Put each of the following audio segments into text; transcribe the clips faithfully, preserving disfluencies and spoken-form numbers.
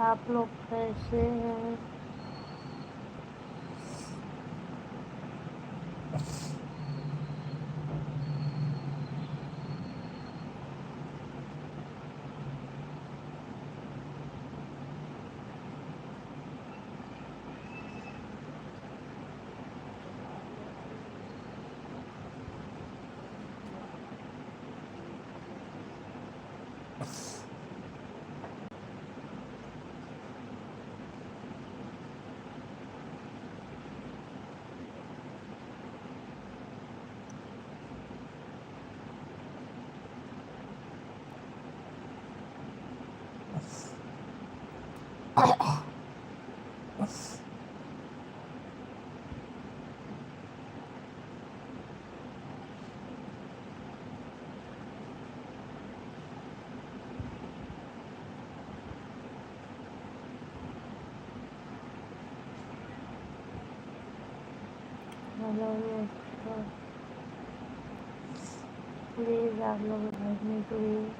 आप लोग कैसे हैं? हेलो दोस्तों, प्लीज आप लोग लाइव में जुड़िए।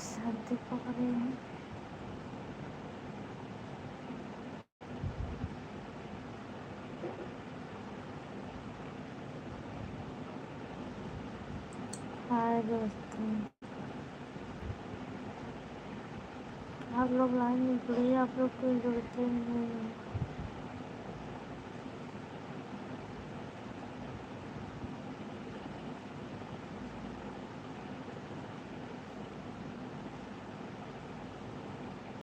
सर्दी पकड़े हैं। हाय दोस्तों, आप लोग लाइन में जुड़िए, आप लोग की जरूरत है।